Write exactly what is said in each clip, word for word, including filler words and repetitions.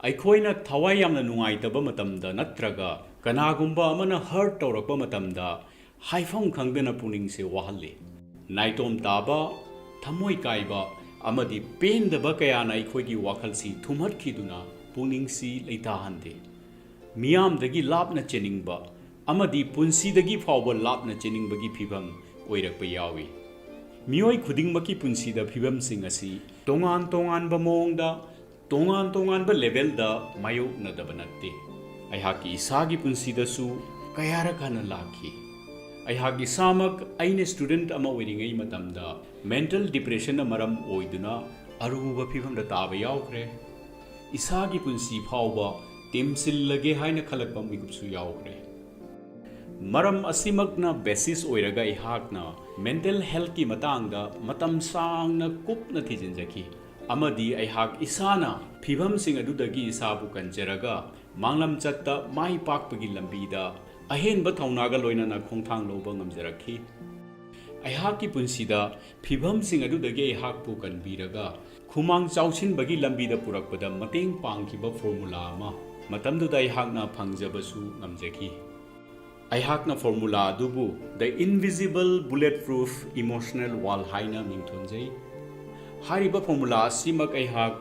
ꯑꯩꯈꯣꯏꯅ ꯊꯋꯥꯏ ꯌꯥꯝꯅ ꯅꯨꯡꯉꯥꯏꯇꯕ ꯃꯇꯝꯗ ꯅꯠꯇ꯭ꯔꯒ ꯀꯅꯥꯒꯨꯝꯕ ꯑꯃꯅ ꯍꯔꯠ ꯇꯧꯔꯛꯄ ꯃꯇꯝꯗ ꯍꯥꯏꯐꯝ ꯈꯪꯗꯅ ꯄꯨꯛꯅꯤꯡꯁꯦ ꯋꯥꯍꯜꯂꯤ꯫ ꯅꯥꯏꯇꯣꯝ ꯇꯥꯕ, ꯊꯃꯣꯏ ꯀꯥꯏꯕ ꯑꯃꯗꯤ ꯄꯦꯟꯗꯕ ꯀꯌꯥꯅ ꯑꯩꯈꯣꯏꯒꯤ ꯋꯥꯈꯜꯁꯤ ꯊꯨꯝꯍꯠꯈꯤꯗꯨꯅ ꯄꯨꯛꯅꯤꯡꯁꯤ ꯂꯩꯇꯥꯍꯟꯗꯦ꯫ ꯃꯤꯌꯥꯝꯗꯒꯤ ꯂꯥꯞꯅ ꯆꯦꯟꯅꯤꯡꯕ ꯑꯃꯗꯤ ꯄꯨꯟꯁꯤꯗꯒꯤ ꯐꯥꯎꯕ ꯂꯥꯞꯅ ꯆꯦꯟꯅꯤꯡꯕꯒꯤ ꯐꯤꯚꯝ ꯑꯣꯏꯔꯛꯄ ꯌꯥꯎꯏ꯫ ꯃꯤꯑꯣꯏ ꯈꯨꯗꯤꯡꯃꯛꯀꯤ ꯄꯨꯟꯁꯤꯗ ꯐꯤꯚꯝꯁꯤꯡ ꯑꯁꯤ ꯇꯣꯉꯥꯟ ꯇꯣꯉꯥꯟꯕ ꯃꯑꯣꯡꯗ, ꯇꯣꯉꯥꯟ ꯇꯣꯉꯥꯟꯕ ꯂꯦꯚꯦꯜꯗ ꯃꯥꯌꯣꯛꯅꯗꯕ ꯅꯠꯇꯦ꯫ ꯑꯩꯍꯥꯛꯀꯤ ꯏꯁꯥꯒꯤ ꯄꯨꯟꯁꯤꯗꯁꯨ ꯀꯌꯥꯔꯛ ꯍꯟꯅ ꯂꯥꯛꯈꯤ꯫ ꯑꯩꯍꯥꯛ ꯏꯁꯥꯃꯛ ꯑꯩꯅ ꯁ꯭ꯇꯨꯗꯦꯟꯠ ꯑꯃ ꯑꯣꯏꯔꯤꯉꯩ ꯃꯇꯝꯗ ꯃꯦꯟꯇꯜ ꯗꯤꯄ꯭ꯔꯦꯁꯟꯅ ꯃꯔꯝ ꯑꯣꯏꯗꯨꯅ ꯑꯔꯨꯕ ꯐꯤꯚꯝꯗ ꯇꯥꯕ ꯌꯥꯎꯈ꯭ꯔꯦ꯫ ꯏꯁꯥꯒꯤ ꯄꯨꯟꯁꯤ ꯐꯥꯎꯕ ꯇꯦꯝꯁꯤꯜꯂꯒꯦ ꯍꯥꯏꯅ ꯈꯜꯂꯛꯄ ꯃꯤꯀꯨꯞꯁꯨ ꯌꯥꯎꯈ꯭ꯔꯦ꯫ ꯃꯔꯝ ꯑꯁꯤꯃꯛꯅ ꯕꯦꯁꯤꯁ ꯑꯣꯏꯔꯒ ꯑꯩꯍꯥꯛꯅ ꯃꯦꯟꯇꯜ ꯍꯦꯜꯊꯀꯤ ꯃꯇꯥꯡꯗ ꯃꯇꯝ ꯁꯥꯡꯅ ꯀꯨꯞꯅ ꯊꯤꯖꯤꯟꯖꯈꯤ, ꯑꯃꯗꯤ ꯑꯩꯍꯥꯛ ꯏꯁꯥꯅ ꯐꯤꯚꯝꯁꯤꯡ ꯑꯗꯨꯗꯒꯤ ꯏꯁꯥꯕꯨ ꯀꯟꯖꯔꯒ ꯃꯥꯡꯂꯝꯆꯠꯇ ꯃꯥꯏ ꯄꯥꯛꯄꯒꯤ ꯂꯝꯕꯤꯗ ꯑꯍꯦꯟꯕ ꯊꯧꯅꯥꯒ ꯂꯣꯏꯅꯅ ꯈꯣꯡꯊꯥꯡ ꯂꯧꯕ ꯉꯝꯖꯔꯛꯈꯤ꯫ ꯑꯩꯍꯥꯛꯀꯤ ꯄꯨꯟꯁꯤꯗ ꯐꯤꯚꯝꯁꯤꯡ ꯑꯗꯨꯗꯒꯤ ꯑꯩꯍꯥꯛꯄꯨ ꯀꯟꯕꯤꯔꯒ ꯈꯨꯃꯥꯡ ꯆꯥꯎꯁꯤꯟꯕꯒꯤ ꯂꯝꯕꯤꯗ ꯄꯨꯔꯛꯄꯗ ꯃꯇꯦꯡ ꯄꯥꯡꯈꯤꯕ ꯐꯣꯔꯃꯨꯂꯥ ꯑꯃ ꯃꯇꯝꯗꯨꯗ ꯑꯩꯍꯥꯛꯅ ꯐꯪꯖꯕꯁꯨ ꯉꯝꯖꯈꯤ꯫ ꯑꯩꯍꯥꯛꯅ ꯐꯣꯔꯃꯨꯂꯥ ꯑꯗꯨꯕꯨ The Invisible Bulletproof Emotional Wall ꯍꯥꯏꯅ ꯃꯤꯡꯊꯣꯟꯖꯩ꯫ ꯍꯥꯏꯔꯤꯕ ꯐꯣꯔꯃꯨꯂꯥ ꯑꯁꯤꯃꯛ ꯑꯩꯍꯥꯛ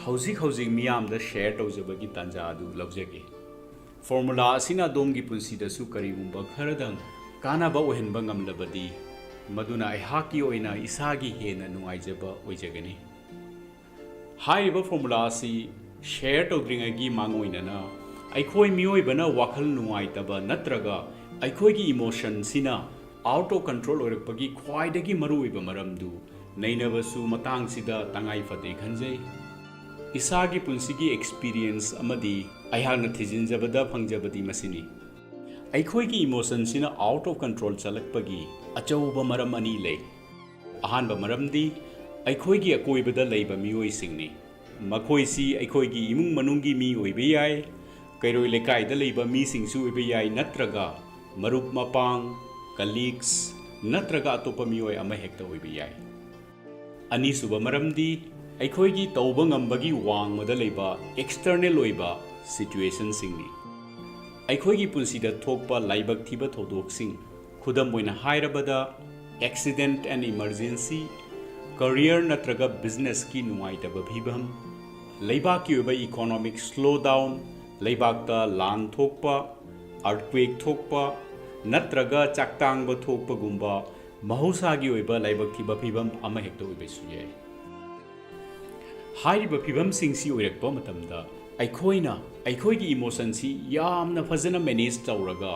ꯍꯧꯖꯤꯛ ꯍꯧꯖꯤꯛ ꯃꯤꯌꯥꯝꯗ ꯁꯦꯌꯔ ꯇꯧꯖꯕꯒꯤ ꯇꯥꯟꯖꯥ ꯑꯗꯨ ꯂꯧꯖꯒꯦ꯫ ꯐꯣꯔꯃꯨꯂꯥ ꯑꯁꯤꯅ ꯑꯗꯣꯝꯒꯤ ꯄꯨꯟꯁꯤꯗꯁꯨ ꯀꯔꯤꯒꯨꯝꯕ ꯈꯔꯗꯪ ꯀꯥꯟꯅꯕ ꯑꯣꯏꯍꯟꯕ ꯉꯝꯂꯕꯗꯤ, ꯃꯗꯨꯅ ꯑꯩꯍꯥꯛꯀꯤ ꯑꯣꯏꯅ ꯏꯁꯥꯒꯤ ꯍꯦꯟꯅ ꯅꯨꯡꯉꯥꯏꯖꯕ ꯑꯣꯏꯖꯒꯅꯤ꯫ ꯍꯥꯏꯔꯤꯕ ꯐꯣꯔꯃꯨꯂꯥ ꯑꯁꯤ ꯁꯦꯌꯔ ꯇꯧꯗ꯭ꯔꯤꯉꯩꯒꯤ ꯃꯥꯡꯑꯣꯏꯅꯅ, ꯑꯩꯈꯣꯏ ꯃꯤꯑꯣꯏꯕꯅ ꯋꯥꯈꯜ ꯅꯨꯡꯉꯥꯏꯇꯕ ꯅꯠꯇ꯭ꯔꯒ ꯑꯩꯈꯣꯏꯒꯤ ꯏꯃꯣꯁꯟꯁꯤꯅ ꯑꯥꯎꯠ ꯑꯣꯐ ꯀꯟꯇ꯭ꯔꯣꯜ ꯑꯣꯏꯔꯛꯄꯒꯤ ꯈ꯭ꯋꯥꯏꯗꯒꯤ ꯃꯔꯨꯑꯣꯏꯕ ꯃꯔꯝꯗꯨ ꯅꯩꯅꯕꯁꯨ ꯃꯇꯥꯡꯁꯤꯗ ꯇꯉꯥꯏ ꯐꯗꯦ ꯈꯟꯖꯩ꯫ ꯏꯁꯥꯒꯤ ꯄꯨꯟꯁꯤꯒꯤ ꯑꯦꯛꯁꯄꯤꯔꯤꯌꯦꯟꯁ ꯑꯃꯗꯤ ꯑꯩꯍꯥꯛꯅ ꯊꯤꯖꯤꯟꯖꯕꯗ ꯐꯪꯖꯕꯗꯤ ꯃꯁꯤꯅꯤ꯫ ꯑꯩꯈꯣꯏꯒꯤ ꯏꯃꯣꯁꯟꯁꯤꯅ ꯑꯥꯎꯠ ꯑꯣꯐ ꯀꯟꯇ꯭ꯔꯣꯜ ꯆꯠꯂꯛꯄꯒꯤ ꯑꯆꯧꯕ ꯃꯔꯝ ꯑꯅꯤ ꯂꯩ꯫ ꯑꯍꯥꯟꯕ ꯃꯔꯝꯗꯤ ꯑꯩꯈꯣꯏꯒꯤ ꯑꯀꯣꯏꯕꯗ ꯂꯩꯕ ꯃꯤꯑꯣꯏꯁꯤꯡꯅꯤ꯫ ꯃꯈꯣꯏꯁꯤ ꯑꯩꯈꯣꯏꯒꯤ ꯏꯃꯨꯡ ꯃꯅꯨꯡꯒꯤ ꯃꯤ ꯑꯣꯏꯕ ꯌꯥꯏ, ꯀꯩꯔꯣꯏ ꯂꯩꯀꯥꯏꯗ ꯂꯩꯕ ꯃꯤꯁꯤꯡꯁꯨ ꯑꯣꯏꯕ ꯌꯥꯏ, ꯅꯠꯇ꯭ꯔꯒ ꯃꯔꯨꯞ ꯃꯄꯥꯡ, ꯀꯂꯤꯒꯁ, ꯅꯠꯇ꯭ꯔꯒ ꯑꯇꯣꯞꯄ ꯃꯤꯑꯣꯏ ꯑꯃꯍꯦꯛꯇ ꯑꯣꯏꯕ ꯌꯥꯏ꯫ ꯑꯅꯤꯁꯨꯕ ꯃꯔꯝꯗꯤ ꯑꯩꯈꯣꯏꯒꯤ ꯇꯧꯕ ꯉꯝꯕꯒꯤ ꯋꯥꯡꯃꯗ ꯂꯩꯕ ꯑꯦꯛꯁꯇꯔꯅꯦꯜ ꯑꯣꯏꯕ ꯁꯤꯆꯨꯋꯦꯁꯟꯁꯤꯡꯅꯤ꯫ ꯑꯩꯈꯣꯏꯒꯤ ꯄꯨꯟꯁꯤꯗ ꯊꯣꯛꯄ ꯂꯥꯏꯕꯛ ꯊꯤꯕ ꯊꯧꯗꯣꯛꯁꯤꯡ, ꯈꯨꯗꯝ ꯑꯣꯏꯅ ꯍꯥꯏꯔꯕꯗ, accident and emergency, career ꯅꯠꯇ꯭ꯔꯒ ꯕꯤꯖꯤꯅꯦꯁꯀꯤ ꯅꯨꯡꯉꯥꯏꯇꯕ ꯐꯤꯕꯝ, ꯂꯩꯕꯥꯛꯀꯤ ꯑꯣꯏꯕ economic slowdown, ꯂꯩꯕꯥꯛꯇ ꯂꯥꯟ ꯊꯣꯛꯄ, earthquake ꯊꯣꯛꯄ, ꯅꯠꯇ꯭ꯔꯒ ꯆꯥꯛꯇꯥꯡꯕ ꯊꯣꯛꯄꯒꯨꯝꯕ ꯃꯍꯧꯁꯥꯒꯤ ꯑꯣꯏꯕ ꯂꯥꯏꯕꯛ ꯊꯤꯕ ꯐꯤꯕꯝ ꯑꯃꯍꯦꯛꯇ ꯑꯣꯏꯕꯁꯨ ꯌꯥꯏ꯫ ꯍꯥꯏꯔꯤꯕ ꯐꯤꯕꯝꯁꯤꯡꯁꯤ ꯑꯣꯏꯔꯛꯄ ꯃꯇꯝꯗ, ꯑꯩꯈꯣꯏꯅ ꯑꯩꯈꯣꯏꯒꯤ ꯏꯃꯣꯁꯟꯁꯤ ꯌꯥꯝꯅ ꯐꯖꯅ ꯃꯦꯅꯦꯖ ꯇꯧꯔꯒ,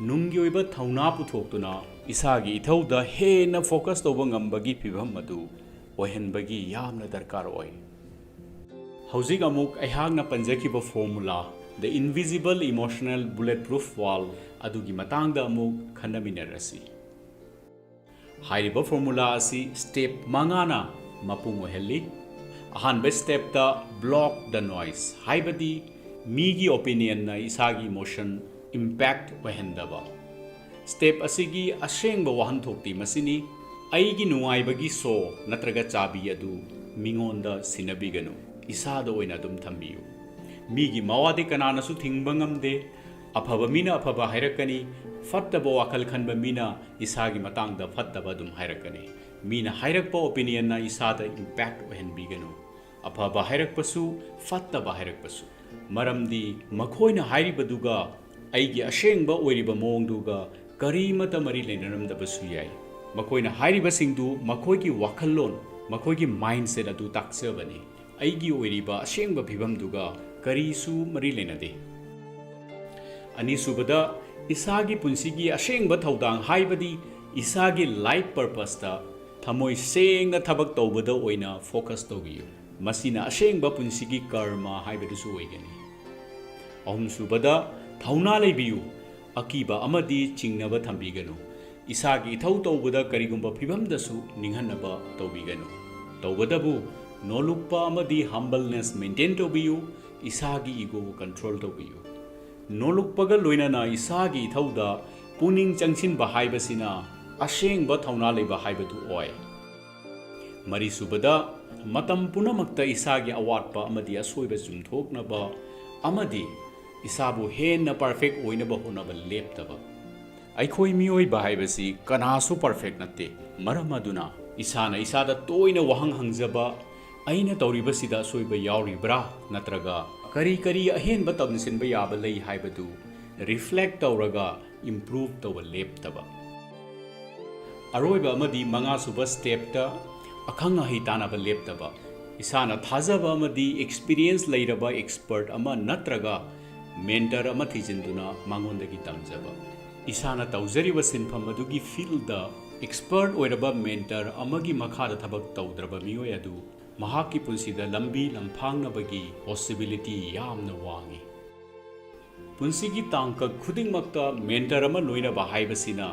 ꯅꯨꯡꯒꯤ ꯑꯣꯏꯕ ꯊꯧꯅꯥ ꯄꯨꯊꯣꯛꯇꯨꯅ, ꯏꯁꯥꯒꯤ ꯏꯊꯧꯗ ꯍꯦꯟꯅ ꯐꯣꯀꯁ ꯇꯧꯕ ꯉꯝꯕꯒꯤ ꯐꯤꯕꯝ ꯑꯗꯨ ꯑꯣꯏꯍꯟꯕꯒꯤ ꯌꯥꯝꯅ ꯗꯔꯀꯥꯔ ꯑꯣꯏ꯫ ꯍꯧꯖꯤꯛ ꯑꯃꯨꯛ ꯑꯩꯍꯥꯛꯅ ꯄꯟꯖꯈꯤꯕ formula, the invisible emotional bulletproof wall, ꯑꯗꯨꯒꯤ ꯃꯇꯥꯡꯗ ꯑꯃꯨꯛ ꯈꯟꯅꯃꯤꯟꯅꯔꯁꯤ꯫ ꯍꯥꯏꯔꯤꯕ formula ꯑꯁꯤ ꯁ꯭ꯇꯦꯞ ꯃꯉꯥꯅ ꯃꯄꯨꯡ ꯑꯣꯏꯍꯜꯂꯤ꯫ ꯑꯍꯥꯟꯕ ꯁ꯭ꯇꯦꯞꯇ block the noise, ꯍꯥꯏꯕꯗꯤ ꯃꯤꯒꯤ ꯑꯣꯄꯤꯅꯤꯌꯟꯅ ꯏꯁꯥꯒꯤ ꯏꯃꯣꯁꯟ ꯏꯝꯄꯦꯛ ꯑꯣꯏꯍꯟꯗꯕ꯫ ꯁ꯭ꯇꯦꯞ ꯑꯁꯤꯒꯤ ꯑꯁꯦꯡꯕ ꯋꯥꯍꯟꯊꯣꯛꯇꯤ ꯃꯁꯤꯅꯤ: ꯑꯩꯒꯤ ꯅꯨꯡꯉꯥꯏꯕꯒꯤ ꯁꯣ ꯅꯠꯇ꯭ꯔꯒ ꯆꯥꯕꯤ ꯑꯗꯨ ꯃꯤꯉꯣꯟꯗ ꯁꯤꯟꯅꯕꯤꯒꯅꯨ, ꯏꯁꯥꯗ ꯑꯣꯏꯅ ꯑꯗꯨꯝ ꯊꯝꯕꯤꯌꯨ꯫ ꯃꯤꯒꯤ ꯃꯋꯥꯗꯤ ꯀꯅꯥꯅꯁꯨ ꯊꯤꯡꯕ ꯉꯝꯗꯦ꯫ ꯑꯐꯕ ꯃꯤꯅ ꯑꯐꯕ ꯍꯥꯏꯔꯛꯀꯅꯤ, ꯐꯠꯇꯕ ꯋꯥꯈꯜ ꯈꯟꯕ ꯃꯤꯅ ꯏꯁꯥꯒꯤ ꯃꯇꯥꯡꯗ ꯐꯠꯇꯕ ꯑꯗꯨꯝ ꯍꯥꯏꯔꯛꯀꯅꯤ꯫ ꯃꯤꯅ ꯍꯥꯏꯔꯛꯄ ꯑꯣꯄꯤꯅꯤꯌꯟꯅ ꯏꯁꯥꯗ ꯏꯝꯄꯦꯛ ꯑꯣꯏꯍꯟꯕꯤꯒꯅꯨ꯫ ꯑꯐꯕ ꯍꯥꯏꯔꯛꯄꯁꯨ, ꯐꯠꯇꯕ ꯍꯥꯏꯔꯛꯄꯁꯨ꯫ ꯃꯔꯝꯗꯤ ꯃꯈꯣꯏꯅ ꯍꯥꯏꯔꯤꯕꯗꯨꯒ ꯑꯩꯒꯤ ꯑꯁꯦꯡꯕ ꯑꯣꯏꯔꯤꯕ ꯃꯑꯣꯡꯗꯨꯒ ꯀꯔꯤꯃꯠꯇ ꯃꯔꯤ ꯂꯩꯅꯔꯝꯗꯕꯁꯨ ꯌꯥꯏ꯫ ꯃꯈꯣꯏꯅ ꯍꯥꯏꯔꯤꯕꯁꯤꯡꯗꯨ ꯃꯈꯣꯏꯒꯤ ꯋꯥꯈꯜꯂꯣꯟ, ꯃꯈꯣꯏꯒꯤ ꯃꯥꯏꯟꯁꯦꯠ ꯑꯗꯨ ꯇꯥꯛꯆꯕꯅꯤ꯫ ꯑꯩꯒꯤ ꯑꯣꯏꯔꯤꯕ ꯑꯁꯦꯡꯕ ꯐꯤꯕꯝꯗꯨꯒ ꯀꯔꯤꯁꯨ ꯃꯔꯤ ꯂꯩꯅꯗꯦ꯫ ꯑꯅꯤꯁꯨꯕꯗ, ꯏꯁꯥꯒꯤ ꯄꯨꯟꯁꯤꯒꯤ ꯑꯁꯦꯡꯕ ꯊꯧꯗꯥꯡ, ꯍꯥꯏꯕꯗꯤ ꯏꯁꯥꯒꯤ ꯂꯥꯏꯐ ꯄꯔꯄꯁꯇ ꯊꯃꯣꯏ ꯁꯦꯡꯅ ꯊꯕꯛ ꯇꯧꯕꯗ ꯑꯣꯏꯅ ꯐꯣꯀꯁ ꯇꯧꯕꯤꯌꯨ꯫ ꯃꯁꯤꯅ ꯑꯁꯦꯡꯕ ꯄꯨꯟꯁꯤꯒꯤ ꯀꯔꯃ ꯍꯥꯏꯕꯗꯨꯁꯨ ꯑꯣꯏꯒꯅꯤ꯫ ꯑꯍꯨꯝꯁꯨꯕꯗ, ꯊꯧꯅꯥ ꯂꯩꯕꯤꯌꯨ꯫ ꯑꯀꯤꯕ ꯑꯃꯗꯤ ꯆꯤꯡꯅꯕ ꯊꯝꯕꯤꯒꯅꯨ꯫ ꯏꯁꯥꯒꯤ ꯏꯊꯧ ꯇꯧꯕꯗ ꯀꯔꯤꯒꯨꯝꯕ ꯐꯤꯕꯝꯗꯁꯨ ꯅꯤꯡꯍꯟꯅꯕ ꯇꯧꯕꯤꯒꯅꯨ꯫ ꯇꯧꯕꯇꯕꯨ, ꯅꯣꯂꯨꯛꯄ ꯑꯃꯗꯤ ꯍꯝꯕꯜꯅꯦꯁ ꯃꯦꯟꯇꯦꯟ ꯇꯧꯕꯤꯌꯨ꯫ ꯏꯁꯥꯒꯤ ꯏꯒꯣꯕꯨ ꯀꯟꯇ꯭ꯔꯣꯜ ꯇꯧꯕꯤꯌꯨ꯫ ꯅꯣꯂꯨꯛꯄꯒ ꯂꯣꯏꯅꯅ ꯏꯁꯥꯒꯤ ꯏꯊꯧꯗ ꯄꯨꯛꯅꯤꯡ ꯆꯪꯁꯤꯟꯕ ꯍꯥꯏꯕꯁꯤꯅ ꯑꯁꯦꯡꯕ ꯊꯧꯅꯥ ꯂꯩꯕ ꯍꯥꯏꯕꯗꯨ ꯑꯣꯏ꯫ ꯃꯔꯤꯁꯨꯕꯗ, ꯃꯇꯝ ꯄꯨꯝꯅꯃꯛꯇ ꯏꯁꯥꯒꯤ ꯑꯋꯥꯠꯄ ꯑꯃꯗꯤ ꯑꯁꯣꯏꯕ ꯆꯨꯝꯊꯣꯛꯅꯕ ꯑꯃꯗꯤ ꯏꯁꯥꯕꯨ ꯍꯦꯟꯅ ꯄꯔꯐꯦꯛ ꯑꯣꯏꯅꯕ ꯍꯣꯠꯅꯕ ꯂꯦꯞꯇꯕ꯫ ꯑꯩꯈꯣꯏ ꯃꯤꯑꯣꯏꯕ ꯍꯥꯏꯕꯁꯤ ꯀꯅꯥꯁꯨ ꯄꯔꯐꯦꯛ ꯅꯠꯇꯦ꯫ ꯃꯔꯝ ꯑꯗꯨꯅ ꯏꯁꯥꯅ ꯏꯁꯥꯗ ꯇꯣꯏꯅ ꯋꯥꯍꯪ ꯍꯪꯖꯕ, "ꯑꯩꯅ ꯇꯧꯔꯤꯕꯁꯤꯗ ꯑꯁꯣꯏꯕ ꯌꯥꯎꯔꯤꯕ꯭ꯔꯥ?" ꯅꯠꯇ꯭ꯔꯒ "ꯀꯔꯤ ꯀꯔꯤ ꯑꯍꯦꯟꯕ ꯇꯝꯁꯤꯟꯕ ꯌꯥꯕ ꯂꯩ?" ꯍꯥꯏꯕꯗꯨ ꯔꯤꯐ꯭ꯂꯦꯛ ꯇꯧꯔꯒ ꯏꯝꯄ꯭ꯔꯨꯚ ꯇꯧꯕ ꯂꯦꯞꯇꯕ꯫ ꯑꯔꯣꯏꯕ ꯑꯃꯗꯤ ꯃꯉꯥꯁꯨꯕ ꯁ꯭ꯇꯦꯞꯇ ꯑꯈꯪ ꯑꯍꯩ ꯇꯥꯟꯅꯕ ꯂꯦꯞꯇꯕ꯫ ꯏꯁꯥꯅ ꯊꯥꯖꯕ ꯑꯃꯗꯤ ꯑꯦꯛꯁꯄꯤꯔꯤꯌꯦꯟꯁ ꯂꯩꯔꯕ ꯑꯦꯛꯁꯄꯔꯠ ꯑꯃ ꯅꯠꯇ꯭ꯔꯒ ꯃꯦꯟꯇꯔ ꯑꯃ ꯊꯤꯖꯤꯟꯗꯨꯅ ꯃꯉꯣꯟꯗꯒꯤ ꯇꯝꯖꯕ꯫ ꯏꯁꯥꯅ ꯇꯧꯖꯔꯤꯕ ꯁꯤꯟꯐꯝ ꯑꯗꯨꯒꯤ ꯐꯤꯜꯗ ꯑꯦꯛꯁꯄꯔꯠ ꯑꯣꯏꯔꯕ ꯃꯦꯟꯇꯔ ꯑꯃꯒꯤ ꯃꯈꯥꯗ ꯊꯕꯛ ꯇꯧꯗ꯭ꯔꯕ ꯃꯤꯑꯣꯏ ꯑꯗꯨ ꯃꯍꯥꯛꯀꯤ ꯄꯨꯟꯁꯤꯗ ꯂꯝꯕꯤ ꯂꯝꯐꯥꯡꯅꯕꯒꯤ ꯄꯣꯁꯤꯕꯤꯂꯤꯇꯤ ꯌꯥꯝꯅ ꯋꯥꯡꯏ꯫ ꯄꯨꯟꯁꯤꯒꯤ ꯇꯥꯡꯀꯛ ꯈꯨꯗꯤꯡꯃꯛꯇ ꯃꯦꯟꯇꯔ ꯑꯃ ꯂꯣꯏꯅꯕ ꯍꯥꯏꯕꯁꯤꯅ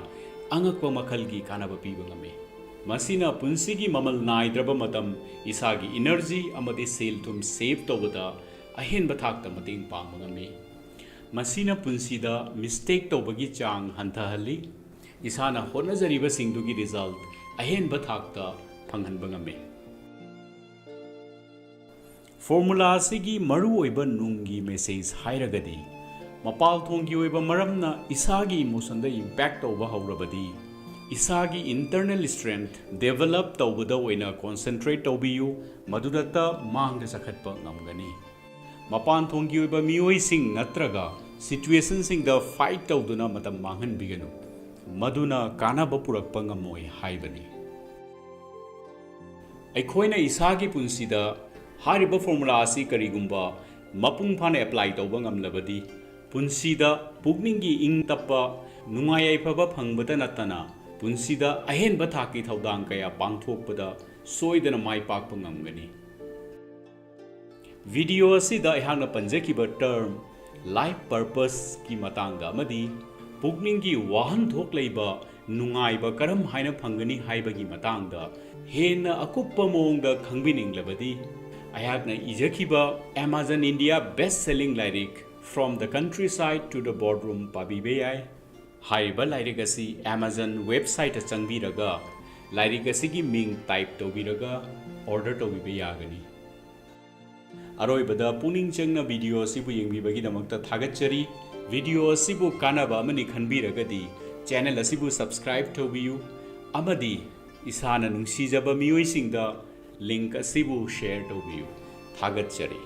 ꯑꯉꯛꯄ ꯃꯈꯜꯒꯤ ꯀꯥꯟꯅꯕ ꯄꯤꯕ ꯉꯝꯃꯤ꯫ ꯃꯁꯤꯅ ꯄꯨꯟꯁꯤꯒꯤ ꯃꯃꯜ ꯅꯥꯏꯗ꯭ꯔꯕ ꯃꯇꯝ, ꯏꯁꯥꯒꯤ ꯏꯅꯔꯖꯤ ꯑꯃꯗꯤ ꯁꯦꯜ ꯊꯨꯝ ꯁꯦꯚ ꯇꯧꯕꯗ ꯑꯍꯦꯟꯕ ꯊꯥꯛꯇ ꯃꯇꯦꯡ ꯄꯥꯡꯕ ꯉꯝꯃꯤ꯫ ꯃꯁꯤꯅ ꯄꯨꯟꯁꯤꯗ ꯃꯤꯁꯇꯦꯛ ꯇꯧꯕꯒꯤ ꯆꯥꯡ ꯍꯟꯊꯍꯜꯂꯤ꯫ ꯏꯁꯥꯅ ꯍꯣꯠꯅꯖꯔꯤꯕꯁꯤꯡꯗꯨꯒꯤ ꯔꯤꯖꯜꯠ ꯑꯍꯦꯟꯕ ꯊꯥꯛꯇ ꯐꯪꯍꯟꯕ ꯉꯝꯃꯤ꯫ ꯐꯣꯔꯃꯨꯂꯥ ꯑꯁꯤꯒꯤ ꯃꯔꯨꯑꯣꯏꯕ ꯅꯨꯡꯒꯤ ꯃꯦꯁꯦꯖ ꯍꯥꯏꯔꯒꯗꯤ, ꯃꯄꯥꯜ ꯊꯣꯡꯒꯤ ꯑꯣꯏꯕ ꯃꯔꯝꯅ ꯏꯁꯥꯒꯤ ꯏꯃꯣꯁꯟꯗ ꯏꯝꯄꯦꯛ ꯇꯧꯕ ꯍꯧꯔꯕꯗꯤ, ꯏꯁꯥꯒꯤ ꯏꯟꯇꯔꯅꯦꯜ ꯁ꯭ꯇꯔꯦꯡꯊ ꯗꯦꯚꯦꯂꯞ ꯇꯧꯕꯗ ꯑꯣꯏꯅ ꯀꯣꯟꯁꯦꯟꯇ꯭ꯔꯦꯠ ꯇꯧꯕꯤꯌꯨ, ꯃꯗꯨꯗꯇ ꯃꯥꯡꯗ ꯆꯈꯠꯄ ꯉꯝꯒꯅꯤ꯫ ꯃꯄꯥꯟ ꯊꯣꯡꯒꯤ ꯑꯣꯏꯕ ꯃꯤꯑꯣꯏꯁꯤꯡ ꯅꯠꯇ꯭ꯔꯒ ꯁꯤꯆꯨꯋꯦꯁꯟꯁꯤꯡꯗ ꯐꯥꯏꯠ ꯇꯧꯗꯨꯅ ꯃꯇꯝ ꯃꯥꯡꯍꯟꯕꯤꯒꯅꯨ, ꯃꯗꯨꯅ ꯀꯥꯟꯅꯕ ꯄꯨꯔꯛꯄ ꯉꯝꯃꯣꯏ ꯍꯥꯏꯕꯅꯤ꯫ ꯑꯩꯈꯣꯏꯅ ꯏꯁꯥꯒꯤ ꯄꯨꯟꯁꯤꯗ ꯍꯥꯏꯔꯤꯕ ꯐꯣꯔꯃꯨꯂꯥ ꯑꯁꯤ ꯀꯔꯤꯒꯨꯝꯕ ꯃꯄꯨꯡ ꯐꯥꯅ ꯑꯦꯄ꯭ꯂꯥꯏ ꯇꯧꯕ ꯉꯝꯂꯕꯗꯤ, ꯄꯨꯟꯁꯤꯗ ꯄꯨꯛꯅꯤꯡꯒꯤ ꯏꯪ ꯇꯞꯄ, ꯅꯨꯡꯉꯥꯏ ꯌꯥꯏꯐꯕ ꯐꯪꯕꯇ ꯅꯠꯇꯅ, ꯄꯨꯟꯁꯤꯗ ꯑꯍꯦꯟꯕ ꯊꯥꯛꯀꯤ ꯊꯧꯗꯥꯡ ꯀꯌꯥ ꯄꯥꯡꯊꯣꯛꯄꯗ ꯁꯣꯏꯗꯅ ꯃꯥꯏ ꯄꯥꯛꯄ ꯉꯝꯒꯅꯤ꯫ ꯚꯤꯗꯤꯑꯣ ꯑꯁꯤꯗ ꯑꯩꯍꯥꯛꯅ ꯄꯟꯖꯈꯤꯕ ꯇꯔꯝ ꯂꯥꯏꯐ ꯄꯔꯄꯁꯀꯤ ꯃꯇꯥꯡꯗ ꯑꯃꯗꯤ ꯄꯨꯛꯅꯤꯡꯒꯤ ꯋꯥꯍꯟꯊꯣꯛ ꯂꯩꯕ ꯅꯨꯡꯉꯥꯏꯕ ꯀꯔꯝ ꯍꯥꯏꯅ ꯐꯪꯒꯅꯤ ꯍꯥꯏꯕꯒꯤ ꯃꯇꯥꯡꯗ ꯍꯦꯟꯅ ꯑꯀꯨꯞꯄ ꯃꯑꯣꯡꯗ ꯈꯪꯕꯤꯅꯤꯡꯂꯕꯗꯤ, ꯑꯩꯍꯥꯛꯅ ꯏꯖꯈꯤꯕ Amazon India best selling ꯂꯥꯏꯔꯤꯛ From the Countryside to the Boardroom ꯄꯥꯕꯤꯕ ꯌꯥꯏ꯫ ꯍꯥꯏꯔꯤꯕ ꯂꯥꯏꯔꯤꯛ ꯑꯁꯤ Amazon ꯋꯦꯕꯁꯥꯏꯠꯇ ꯆꯪꯕꯤꯔꯒ ꯂꯥꯏꯔꯤꯛ ꯑꯁꯤꯒꯤ ꯃꯤꯡ ꯇꯥꯏꯞ ꯇꯧꯕꯤꯔꯒ order ꯇꯧꯕꯤꯕ ꯌꯥꯒꯅꯤ꯫ ꯑꯔꯣꯏꯕꯗ ꯄꯨꯛꯅꯤꯡ ꯆꯪꯅ video ꯑꯁꯤꯕꯨ ꯌꯦꯡꯕꯤꯕꯒꯤꯗꯃꯛꯇ ꯊꯥꯒꯠꯆꯔꯤ꯫ Video ꯑꯁꯤꯕꯨ ꯀꯥꯟꯅꯕ ꯑꯃꯅꯤ ꯈꯟꯕꯤꯔꯒꯗꯤ channel ꯑꯁꯤꯕꯨ subscribe ꯇꯧꯕꯤꯌꯨ ꯑꯃꯗꯤ ꯏꯁꯥꯅ ꯅꯨꯡꯁꯤꯖꯕ ꯃꯤꯑꯣꯏꯁꯤꯡꯗ link ꯑꯁꯤꯕꯨ share ꯇꯧꯕꯤꯌꯨ꯫ ꯊꯥꯒꯠꯆꯔꯤ꯫